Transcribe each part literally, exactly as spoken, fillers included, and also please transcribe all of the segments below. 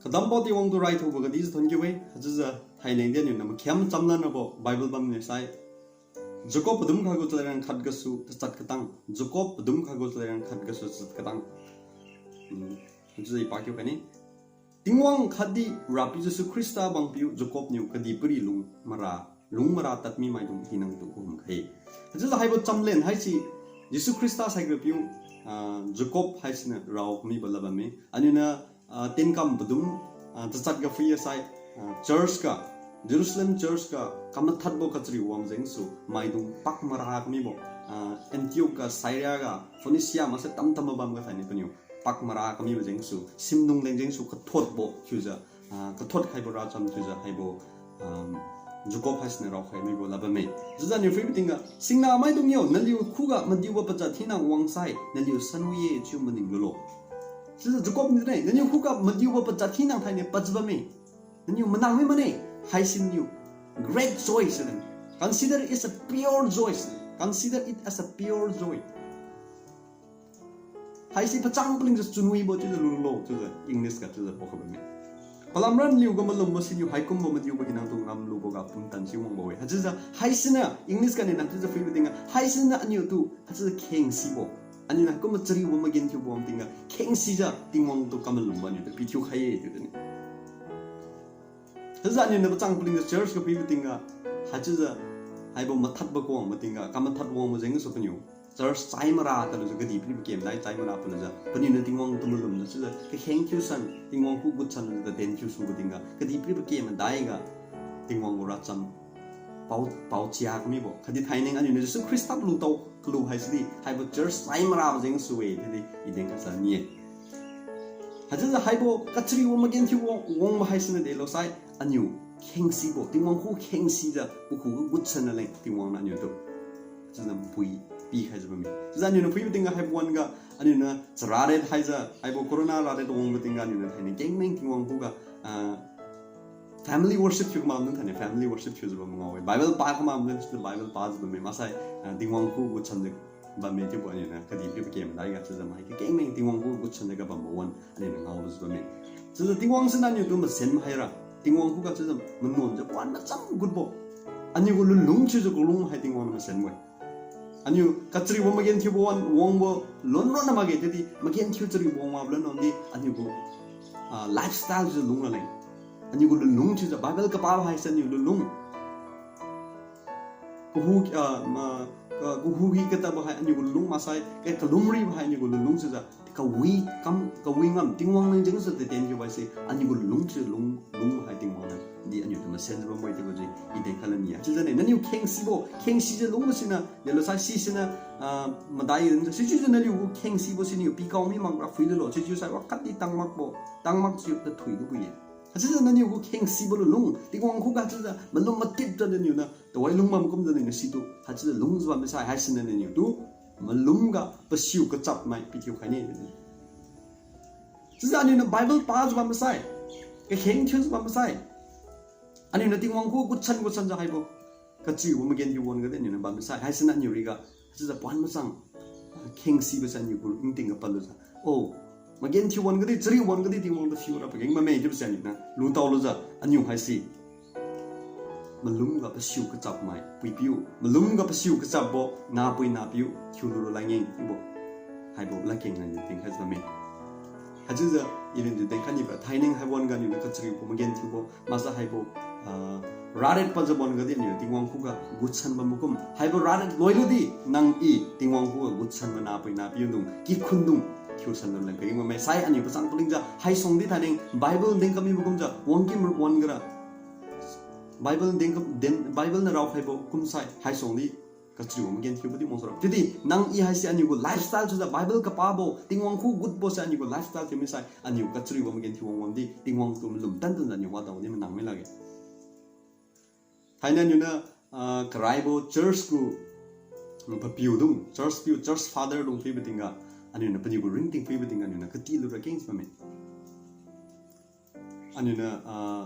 Padam pao Tingwang tu raithubo gadi jiu thon kiu-e, haichiujiu thainai di aniu na makhiam chamlan rabo Bible bam ni sai. Jacob padum khagu chalad riang khat gasu tachat katang. Jacob padum khagu chalad riang khat gasu tachat katang. Hmm, haichiujiu i pakiu khaine. Tingwang khatdi Rapiu Jesu Khrista bampiu Jacob niu kadihpiri lung mara, lung mara tadmi maidung hinatu kahum khai. Haichiujiu haibo chamlen haise Jesu Khrista saiga piu, ah, Jacob haisiniu rao kamibo lad bamme. Aniu niu, ah, tenkam padum, ah, tachat ga phui sai, ah, church ga, Jerusalem church ga kamathadbo kachari wang jengsu maidung pak mara kamibo, ah, Antioch ga, Syria ga, Phoenicia maksai tamtam bam ga thainai paniu pak mara kamibo jengsu, simdung leng jengsu kathotbo chiujiu, ah, kathot khaibo racham chiujiu haibo, um, Jacob haisiniu raokhai mibo lad bamme. Chiujiu aniu phuibo tingga, singna maidung yo, naliu khuga madiubo pajat hina wangsai naliu sanwi-e chiu maning lulo. Chiujiu Jacob niu ne, naliu khuga madiubo pajat hina thainai pajat bamme. Naliu manang mi mane, haisi niu great joy se. Consider it as a pure joy. Consider it as a pure joy. Haisi pachang palingjiu chunwibo chiujiu lulo, chiujiu English ga chiujiu paokhai bamme. Palamra naliu ga malumbo siniu haikumbo madiubo hinatu ngamlubo ga pumtan si wangbo-e. Haichiujiu, haisiniu, English ga niu nang chiujiu phuibo tingga, haisiniu aniutu, haichiujiu khengsibo. Aniu niu haikumbo charibo magenthiubo wang tingga, khengsijiu Tingwang tu kamalumbo aniutu pithiu khai-e chiujiu ne. Haichiujiu aniu niu pachang palingjiu church ga phuibo tingga, haichiujiu, haibo mathadbo kawangbo tingga, kamathad wangbo jengsu paniu church chai mara talujiu kadihpiri pakem dai chai mara palujiu. Paniu niu Tingwang tu malumjiu chiujiu kakheng thiusan, Tingwang khu gutsan taden thiusubo tingga, kadihpiri pakem dai ga Tingwang gu racham pao, paochia kamibo. Khatdi thainai aniu niu Jesu Khrista lutao kalu haisidi, haibo church chai marabo jengsu-e, chiudi i dengkha sa ni-e. Haichiujiu haibo kacharibo magenthiu wang, wangbo haisiniu delo sai, aniu khengsibo, Tingwang khu khengsijiu, pakhuga gutsan raleng Tingwang niu aniutu chiujiu pui pikhaijiu bamme. Chiujiu aniu niu phuibo tingga haibo wan-ga, aniu niu chararet haijiu, haibo corona raret wangbo tingga aniu niu thainai kengmeng Tingwang khuga, ah, family worship thiu kamakdung thainai family worship thiujiu bam ngao-e. Bible pa kamakdung chiujiu Bible pajiu bamme maksai, ah, Tingwang khu gutsanjiu bamme chiubo aniu niu kadihpiri pakem dai ga chiujiu mai kakengmeng Tingwang khu gutsanjiu ga bambo wan aniu niu ngaolujiu bamme. Chiujiu Tingwang siniu aniutu masen haira, Tingwang khuga chiujiu manuanjiu wan macham gutbo. Aniu gu lunlung chiujiu kalung hai Tingwang niu masenbo-e. Aniu kacharibo magenthiubo wan wangbo lon ronna makge chiudi, magenthiu charibo wang wabo lon ronna di aniu gu, ah, lifestyle chiujiu lung raleng. Aniu gu lunlung chiujiu Bible kapabo haise aniu lunlung. Kahu, ah, ma, ka, kahugi katabo hai aniu gu lunlung maksai, kai kalumribo hai aniu gu lunlung chiujiu, kawi kam, kawi ngam Tingwang leng jengsu taden thiubo haise aniu gu lunlung chiujiu lung, lung hai Tingwang niu di aniutu masenjiu bambo-e chiubo ji i dengkha lan ni-e. Chiujiu ne, naniu khengsibo, khengsijiu lungbo siniu, delo sai sisiniu, ah, madai deng, sichiujiu naliu gu khengsibo siniu pikao mi makra phuilulo, sichiusai wakhatdi tangmakbo, tangmak chiu tathui lubo-e. Haichiujiu naniu gu khengsibo lunlung, Tingwang khuga chiujiu malum matipjiu naniu niu tawai lungbam kumjiu naniu situ haichiujiu lungjiu bam misai, haisiniu naniutu malum ga pasiu kachap mai pithiu khaine. Chiujiu aniu niu Bible pajiu bam misai, kakheng thiujiu bam misai, aniu niu Tingwang khu gutsan gutsanjiu haibo kacharibo magenthiu wan-ga di aniu niu bam misai, haisiniu aniu riga chiujiu puan machang, ah, khengsibo se aniu gu ningting ga padlujiu, oh, magenthiu wan-ga di, chari wan-ga di Tingwang tu thiura pageng bamme chiubo se aniu niu lutao lujiu, aniu haise malum ga pasiu kachap mai puipiu, malum ga pasiu kachapbo nahpui nahpiu thiulu raleng chiubo, haibo ladkeng nai tingkhaijiu bamme. Haichiujiu iniu dengkhai nibo thainai haibo wan-ga aniu niu kacharibo magenthiubo maksai haibo, ah, raret pajiu wan-ga di aniu Tingwang khuga gutsan bambo kum, haibo raret loilu di nang i Tingwang khuga gutsanbo nahpui nahpiu dung, kikhun dung thiusan raleng kageng bamme. Sai aniu pachang palingjiu haisuang di thainai Bible dengkhai mibo kumjiu wangkim wan-ga ra, Bible deng, den, Bible niu raokhaibo kumsai haisuang di kacharibo magenthiubo di mangsara. Chiudi nang i haise aniu gu lifestyle chiujiu Bible kapabo, Tingwang khu gutbo se aniu gu lifestyle thiu misai, aniu kacharibo magenthiu wang wang di Tingwang tu malum tantanjiu aniu wadao di manang mi lakge. Thainai aniu niu, ah, karaibo church gu, mm, papiu dung, church piu, church father dung phuibo tingga, aniu niu paniu gu ringting phuibo tingga aniu niu katilu rakeng bamme. Aniu niu, ah,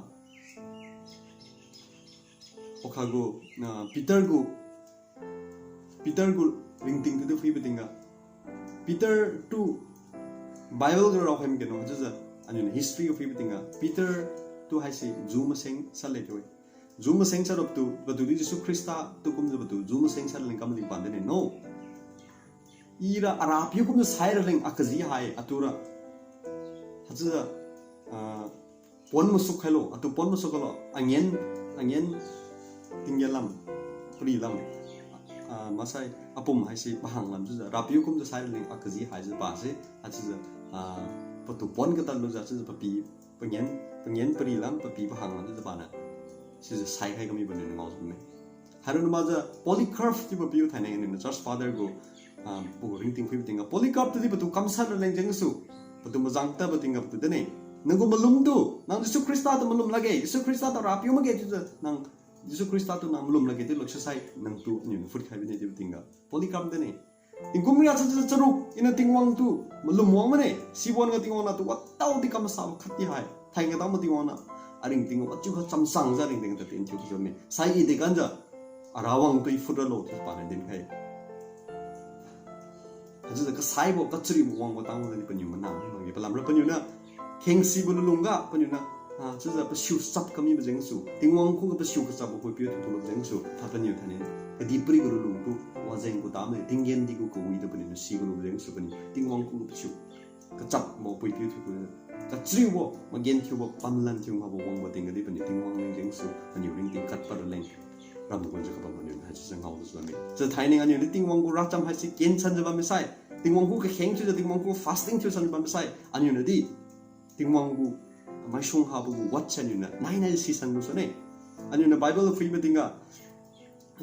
wakha gu, ah, Peter gu, Peter gu ringting tu phuibo tingga, Peter tu Bible ga raokhai mi keno chiujiu, Aniu niu history ga phuibo tingga, Peter tu haise ju maseng sat le chiu-e. Ju maseng sat rabo tu, patu di Jesu Khrista tu kumjiu patu ju maseng sat leng kam ding pan de ne, no. Ira Arapiu kumjiu sai raleng akaji hai atura. Haichiujiu, ah, pon masuk khailo, atu pon masuk khailo, angen, angen tinggen lam, pari lam, ah, masai apum haise pahang lam chiujiu, Rapiu kumjiu sai raleng akaji haijiu pase, haichiujiu, ah, patu pon katad lujiu, chiujiu papi, pangen, pangen pari lam, papi pahang lam chiujiu paniu. Sijiu sai khai kamibo niu ngaojiu bamme. Haironna makjiu Polycarp chiubo piu thainai aniu niu church father gu, ah, pagu ringting phuibo tingga, Polycarp tu di patu kamshat raleng jengsu, patu majang tadbo tingga patu din-e. Nang gu malum tu, nang Jesu Khrista tu malum lakge, Jesu Khrista tu Rapiu makge chiujiu, nang Jesu Khrista tu nang malum lakge chiulo chiusai, nang tu aniu niu phut khai bine chiubo tingga, Polycarp din-e. Tingkum ria chachiu charuk, iniu Tingwang tu malum wang mane, sibo wan-ga Tingwang natu watao di kamsabo khatdi hai. Thainai katang ma Tingwang niu aringting wachiu kha chamsangjiu aringting ta tien thiu kha jamme. Sai i dekamjiu, arawang tu i phut ralo chiu paniu dinkhai. Haichiujiu kasaibo, kachariubo wangbo tangbo di paniu manang makge, palamra paniu niu khengsibo lulungga paniu niu, ah, chiujiu pasiu chap kamibo jengsu, Tingwang khuga pasiu kachapbo puipiu thiu thulo jengsu, tha paniu thainai kadihpiri gu lulung tu wajeng gu tame, tinggen di gu kawitu paniu niu si kulu jengsu paniu Tingwang khuga pasiu kachapbo puipiu thiu kulu, kachariubo, magenthiubo, pamalan thiu makbo wangbo tingga di paniu Tingwang leng jengsu, paniu ringting katpad raleng ram gunjiu kabam maniu haichiujiu ngaolujiu bamme. Chiu thainai aniu niu Tingwang gu racham haise kensanjiu bamme sai, Tingwang khuga kheng thiujiu, Tingwang khuga fasting thiusanjiu bamme sai, aniu niu di Tingwang gu maisung habo gu watse aniu niu nainai sisan lusune. Aniu niu Bible phuibo tingga,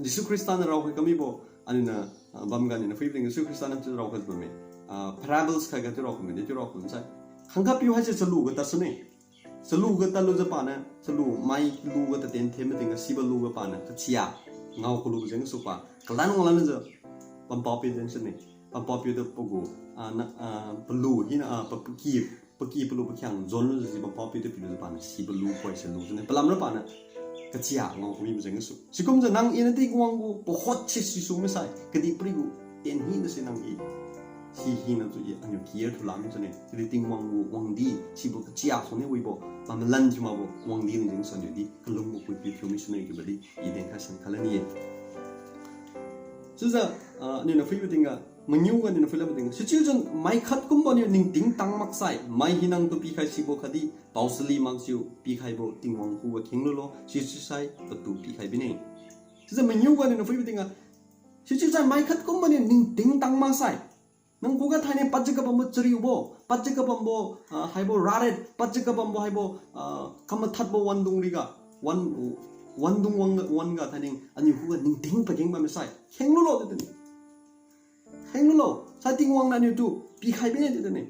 Jesu Khrista niu raokhai kamibo, aniu niu, ah, bamga aniu niu phuibo tingga Jesu Khrista niu chiu raokhai bamme. Ah, parables khaiga chiu raokhai bamme, di chiu raokhai sai, khangkhat piu haise chaluga tadsune. Chaluga tadlujiu paniu, chalu mai luga taden them tingga sibo luga paniu kachia ngao kalubo jengsu pa, kalan wanglanjiu pampao pi jengsune. Pampao piu tu pagu, ah, na, ah, palu hina, ah, pa, paki, paki palu pakhiang jonlujiu pampao piu tu pilujiu paniu sibo lu khoise lusune. Palamra paniu kachia ngao kamibo jengsu. Sikumjiu nang iniu Tingwang gu pahot si sisu misai, kadihpiri gu tien hinase nang i si hinatu i aniu kier thulan sune. Chiudi Tingwang gu wangdi, sibo kachia sune wibo, pamalan thiu makbo wangdi ni jengsu aniu di kalungbo puipiu thiu misune chiubo di i denkhai san khalan ye. Chiujiu, ah, aniu niu phuibo tingga, mangiu ga aniu niu phuilabo tingga, sichiujiu mai khat kumbo niu ningting tang maksai, mai hinatu pikhai sibo khatdi paochali makjiu pikhaibo Tingwang khuga khenglulo, sichiusai patu pikhai bine. Chiujiu mangiu ga aniu niu phuibo tingga, sichiusai mai khat kumbo niu ningting tang maksai, nang khuga thainai padjiu kabambo chariubo, padjiu kabambo, ah, haibo raret, padjiu kabambo haibo, ah, kamathadbo wandung riga, wan, wandung wang, wan-ga thainai aniu khuga ningting pageng bamme sai, khenglulo chiu din-e. Khenglulo, sai Tingwang niu aniu tu pikhai bine chiu din-e.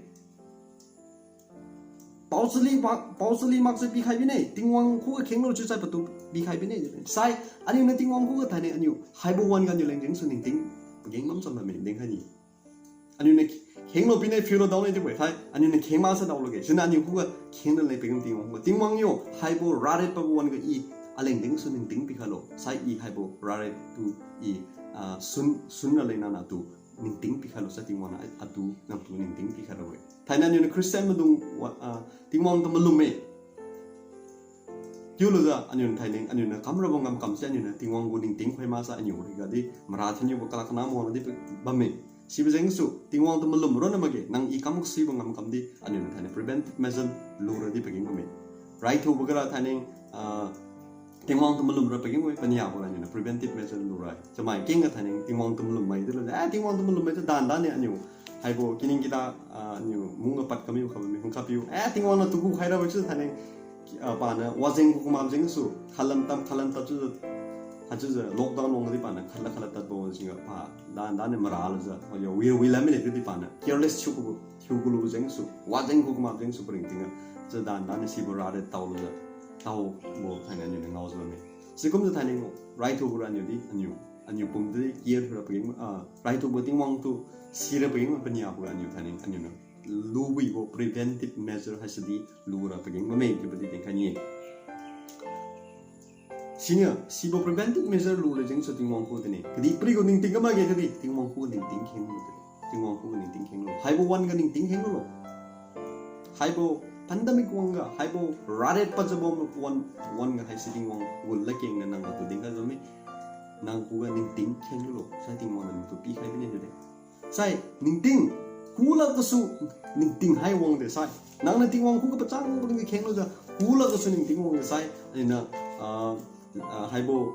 Paochali mak, paochali makjiu pikhai bine, Tingwang khuga khenglu chiusai patu pikhai bine chiu din-e. Sai, aniu niu Tingwang khuga thainai aniu haibo wan-ga aniu leng jengsu ningting pageng bam cham bamme, dengkhai ni. Aniu niu khenglo pine phiulo daone chiubo-e, sai aniu niu kheng maksa daoluge. Siniu aniu khuga kheng raleng pageng Tingwang khuga, Tingwang yo, haibo raret pabo wan-ga i aleng jengsu ningting pikhailo. Sai i haibo raret tu i, ah, sun, sun raleng nang natu ningting pikhailo, sai Tingwang niu atu nangtu ningting pikhailo-e. Thainai aniu niu Christian maidung wa, ah, Tingwang tu malum-e chiulujiu aniu niu thainai aniu niu kamrabo ngamkam se aniu niu Tingwang gu ningting khoi maksa aniu riga di mara thinniubo kalak kana mona di bamme. Sibo jengsu Tingwang tu malum ronna makge, nang i kam sibo ngamkam di aniu niu thainai preventive measure lura di pageng bamme. Raithubo gara thainai, ah, Tingwang tu malum ra pageng-e, paniabo aniu niu preventive measure lura. Chamai kengga thainai Tingwang tu malum mai chiulo, eh, Tingwang tu malum mai chiu dan dan ne aniu haibo kining kita, ah, aniu mungga pad kamibo kha bamme, hung khapiu, eh, Tingwang natu gu khairabo chiu thainai, ah, paniu wajeng gu kamak jengsu khalan tam khalan tad chiujiu, haichiujiu lockdown lungdi paniu khala khala tadbo jengga pa dan dan ne mara lujiu, oh yo, wi wi lam mine chiudi paniu careless thiu ku, thiu kulu jengsu, wajeng gu kamak jengsu paringtingga, chiu dan dan ne sibo raret taolujiu, taobo thainai aniu niu ngaojiu bamme. Sikumjiu thainai raithubo ra aniu di, aniu, aniu pum di care thiura pageng, ah, raithubo Tingwang tu sira pageng paniabo ga aniu thainai aniu niu luwibo preventive measure haise di lura pageng bamme chiubo di dinkhai ni-e. Siniu sibo preventive measure lura jengsu Tingwang khuga din-e. Kadihpiri gu ningting ga makge chiudi Tingwang khuga ningting khenglu. Tingwang khuga ningting khenglu. Haibo wan-ga ningting khenglulo. Haibo pandemic wangga, haibo raret pajabo mapuan, wangga haisi Tingwang gu ladkeng niu nang atu dinkhai bamme. Nang khuga ningting kheng lulo, sai Tingwang niu natu pikhai bine de. Sai, ningting, khuga gasu ningting hai wangde sai. Nangniu Tingwang khuga pachang pachang kheng lujiu, khuga gasu ningting wangde sai. Aniu, ah, ah, haibo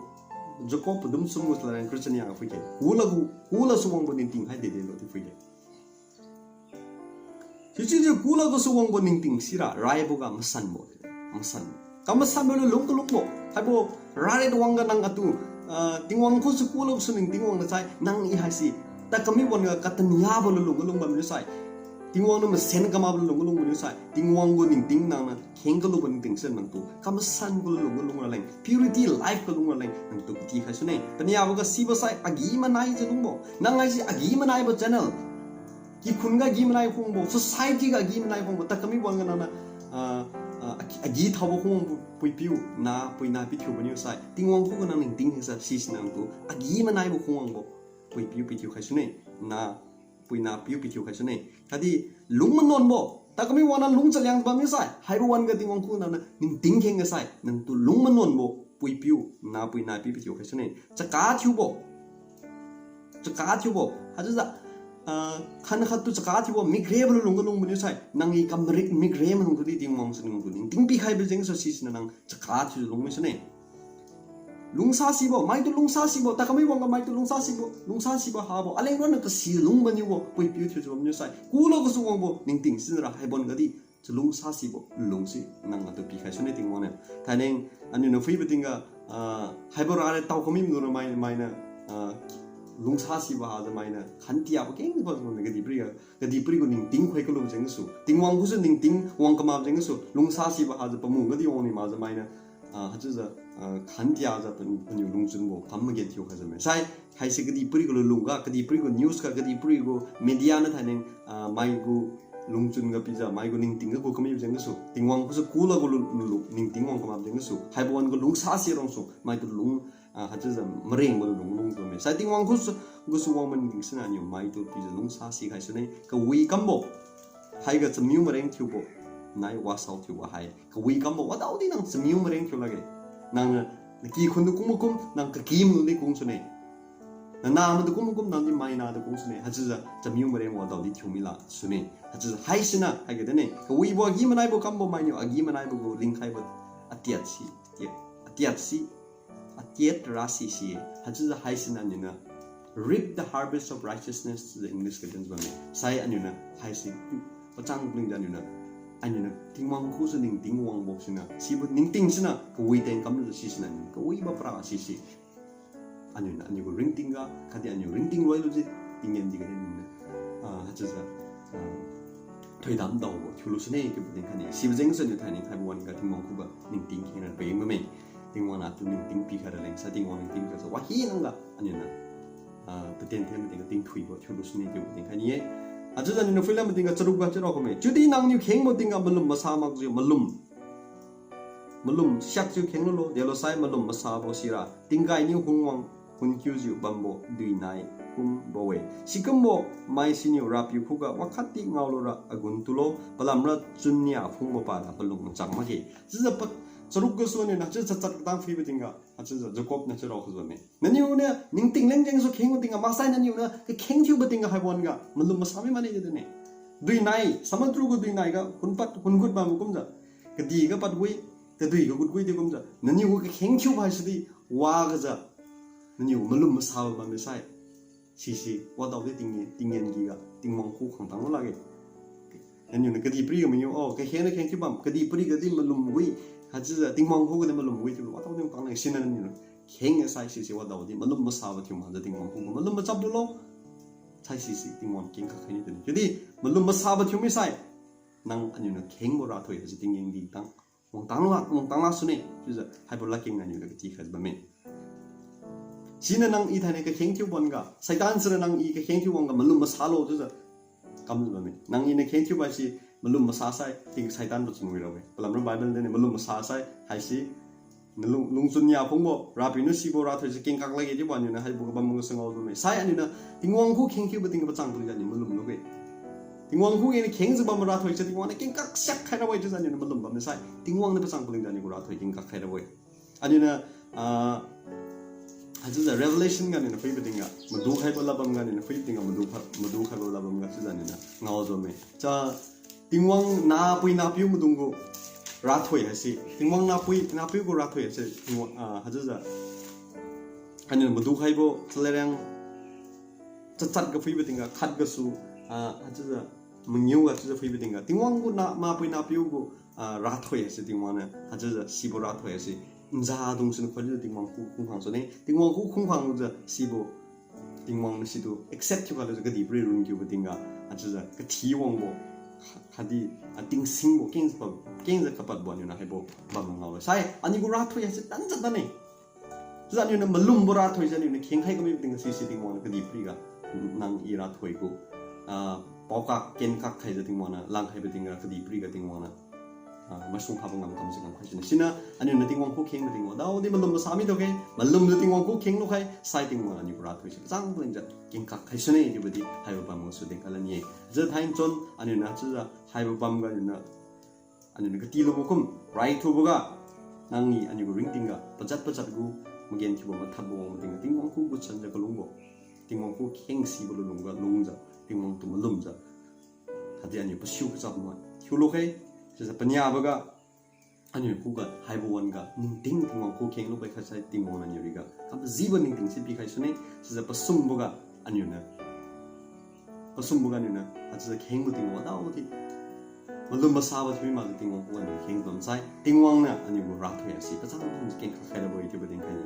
Jacob padum sum gu salareng Christian yang phuike. Khuga gu, khugasu wangbo ningting hai dede lo di phuike. Sichiujiu khuga gasu wangbo ningting sira, raiboga masanbo. Masan. Kamasanbo lu lung kalungbo. Haibo, raret wangga nang atu, ah, Tingwang khusu khuga gasu ningting wangga sai, nang i haisi. Takami wangga katanyabo lu lung kalung bamniu sai. Tingwang niu masen kamakbo lu lung kalung bamniu sai. Tingwang gu ningting nangniu kheng kalubo ningting si nangtu kamasan gu lu lung kalung raleng. Purity life kalung raleng. Nangtu katikhai sune. Paniaboga sibo sai agi-manaijiu lungbo. Nang haisi agi-manaibo channel. Kikhun ga agi-manai khungbo, society ga agi-manai khungbo, takami wangga nangniu, ah, ah, agi, agi thaobo khungbo puipiu, nah, puina pithiubo niu sai. Tingwang khuga nang ningting haisa sisi nangtu agi-manaibo khungbo puipiu pithiu khai sune. Nah, puina piu pithiu khai sune. Khatdi lung manuanbo, takami wangna lung chaliang bamniu sai. Haibo wangga Tingwang khuga nangniu ningting kheng ga sai. Nangtu lung manuanbo puipiu, nah, puina piu pithiu khai sune. Chaka thiubo. Chaka thiubo. Haichiujiu, ah, khan khattu chaka thiubo, mikrebo lu lung kalung bamniu sai. Nang i kamrik mikre manung tudi Tingwang si nangtu ningting pikhaibo jengsu sisi nang chaka thiujiu lung mi sune. Lungsasibo, maitu lungsasibo, takami wangga maitu lungsasibo, lungsasibo habo. Aleng ronna kasi lung bamniubo, puipiu thiujiu bamniu sai. Khuga gasu wangbo ningting sinra haibo wangga di chalungsasibo lungsi nang atu pikhai sune Tingwang niu. Thaineng aniu niu phuibo tingga, ah, haibo rare tao kami mdu na mai, mainiu, ah, lungsasibo hajiu mainiu khantiabo kengbo kadibo kadihpiri ga, kadihpiri gu ningting khoi kalu jengsu. Tingwang khusu ningting wang kamak jengsu. Lungsasibo hajiu pamu gadi wang ni makjiu mainiu, ah, haichiujiu, ah, khantiajiu paniu, paniu lungchunbo kam magen thiu khaijiu me. Sai, haisi kadihpiri gu lulung ga, kadihpiri gu news ga, kadihpiri gu media na thaineng, ah, mai gu lungchun ga pijiu, mai gu ningting ga gu kami jengsu. Tingwang khusu khuga gu lu, lu, lu, ningting wang kamak jengsu. Haibo wangga lungsasi rongsu, maitu lung, ah, haichiujiu marengbo lulung lung tu me. Sai Tingwang khusu, gasu wangbo ningting sina niu maitu pijiu lungsasi khai sune, kawi kambo. Haiga chamiu mareng thiubo, nai wasao thiubo hai. Kawi kambo, wadaodi nang chamiu mareng thiu lakge. Nang, na kikhun tu kung makum, nang kakim lu di kung sune. Nanah madu kum makum, nang di maina tu kung sune. Haichiujiu chamiu mareng wadaodi thiu mi la sune. Haichiujiu haisina, haiga dene. Kawibo agi-manaibo kambo mainiu, agi-manaibo gu lingkhaibo atiat si, atiat, atiat si, atiat rasi si. Haichiujiu haisina aniu niu reap the harvest of righteousness, the English ga dinjiu bamme. Sai aniu niu haisi pachang lingjiu aniu niu, aniu niu Tingwang khusu ningting wangbo sina, sibo ningting sina kawi teng kamlu sisina aniu kawibo para sisi. Aniu niu, aniu gu ringting ga, khatdi aniu ringting roi lujiu, tinggen di ga aniu niu, ah, haichiujiu, ah, thoidam daobo thiulu sune chiubo tingkhai ne. Sibo jengsu aniu thaineng khaibo wangga Tingwang khuga ningting kheng ra peng bamme. Tingwang niu atu ningting pikhai raleng sai Tingwang ningting kasa wahina ga aniu niu, ah, paten them tingga tingthuibo thiulu sune chiubo tingkhai ni-e. Haichiujiu aniu niu phuilam tingga charuk ga chiu rao khume. Chiudi nangniu khengbo tingga malum masa makjiu malum malum siakjiu kheng lulo, delosai malum masabo sira tingkai niu hungwang hunkiujiu bambo duinai kumbo-e. Sikumbo mai siniu Rapiu khuga wakhatdi ngaolura agun tulo, palamra chunnia phungbo para palung machang makge. Chiujiu pa, charuk gasu aniu niu chiujiu chat katang phuibo tingga, haichiujiu Jacob niu chiu rao khujiu bamme. Naniu niu ningting leng jengsu khengbo tingga, maksai naniu niu kakheng thiubo tingga haibo wangga malum masa mi mane chiu dine. Duinai, samudru gu duinai ga hunpad hungut bambo kumjiu, kadih ga padwi, tadui ga gutwi di kumjiu, naniu gu kakheng thiubo haisidi wagajiu, naniu gu malum masabo bamme sai. Sisi wadaodi ting, tinggen kiga Tingwang khu khangtang lakge. Naniu niu kadihpiri ga mangiu, oh, kakheng niu kheng thiu bam, kadihpiri ga di malum wi, haichiujiu Tingwang khuga di malum wi chiu wadaodi tang lakge. Siniu naniu niu kheng sai sisi wadaodi malum masabo thiu makjiu Tingwang khuga malum machap lulo. Sai sisi Tingwang kengkak khai ni din. Chiudi malum masabo thiu mi sai, nang aniu niu khengbo rathoi haise tinggen di tang wangtang la, wangtang la sune, chiujiu haibo ladkeng aniu niu katikhai bamme. Siniu nang i thainai kakheng thiubo wangga, Satan siniu nang i kakheng thiubo wangga malum masalo chiujiu kamjiu bamme. Nang i niu kheng thiubo haise malum masa sai, ting Satan bo chunwi rabo-e. Palamra Bible dine malum masa sai haise, nalung, lungchun nia phungbo, Rapiu niu sibo rathoi se kengkak lakge chiubo aniu niu haibo ga bambo ga sangao bamme. Sai aniu niu Tingwang khu kheng thiubo tingga pachang palijiu aniu malum luge. Tingwang khuga niu khengjiu bam rathoi se Tingwang niu kengkak siak khai rabo-e chiujiu aliuniu malum bamniu sai, Tingwang niu pachang palingjiu aliu gu rathoi kengkak khai rabo-e. Aliuniu, ah, haichiujiu Revelation ga aliuniu phuibo tingga, madu khaibo ladbam ga aliuniu phuibo tingga, madu kha-, madu khaibo ladbam ga chiujiu aliuniu ngaojiu bamme. Cha, Tingwang nahpui nahpiu maidung gu rathoi haise, Tingwang nahpui nahpiu gu rathoi haise, Tingwang, ah, haichiujiu aliuniu madu khaibo, chalairang chachat ga phuibo tingga, khat gasu, ah, haichiujiu mangiu ga chiujiu phuibo tingga, Tingwang gu nah, nahpui nahpiu gu, ah, rathoi haise Tingwang niu haichiujiu sibo rathoi haise, nzadung siniu khoilujiu Tingwang khu khungkhang sune, Tingwang khu khungkhang lujiu sibo, Tingwang niu situ accept thiu khailujiu kadihpiri run kiubo tingga, haichiujiu kathi wangbo, khatdi, ah, tingsingbo, kengjiu pa-, kengjiu kapadbo aliuniu haibo bam ngao-e. Sai, aliu gu rathoi haise tanjiu tanne. Chiujiu aliuniu malumbo rathoi se aliuniu khengkhai kamibo tingga sise Tingwang niu kadihpiriga, nang i rathoi gu, ah, paokak kenkak khaijiu Tingwang niu langkhaibo tingga kadihpiriga Tingwang niu, ah, masuang habo ngamkam se ngamkhai sune. Siniu aliuniu Tingwang khu khengbo tingga daodi malum masa mi tuge, malumjiu Tingwang khu khenglu khai, sai Tingwang niu aliu gu rathoi se pachang palingjiu kengkak khai sune chiubodi haibo bam gasu dinkhai lani-e. Chiujiu thainchun aliuniu chiujiu haibo bam ga aliuniu aliuniu katilubo kum, raithuboga, nang i aliu gu ringtingga pajat pajat gu, magenthiubo mathadbo wangbo tingga Tingwang khu gutsanjiu kalungbo, Tingwang khu khengsibo lunlungga lungjiu, Tingwang tu malumjiu, khatdi aliu pasiu kachap ma thiulu khe. Chiujiu paniaboga, aliu khuga haibo wan-ga ningting Tingwang khu khenglu pai khaisai Tingwang niu aliu riga kamajibo ningting si pikhai sune. Chiujiu pasumboga aliuniu pasumboga aliuniu haichiujiu khengbo tingga wadaodi malum masabo thiu makjiu Tingwang khu aliu kheng bamsai, Tingwang niu aliu gu rathoi haise pachang palingjiu kengkak khai rabo-e chiubo dinkhai ni.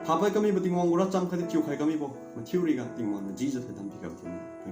Hapai kamibo Tingwang gu racham khatdi thiukhai kamibo mathiu riga Tingwang niu jijiu thoidam pikhaibo thiu-e.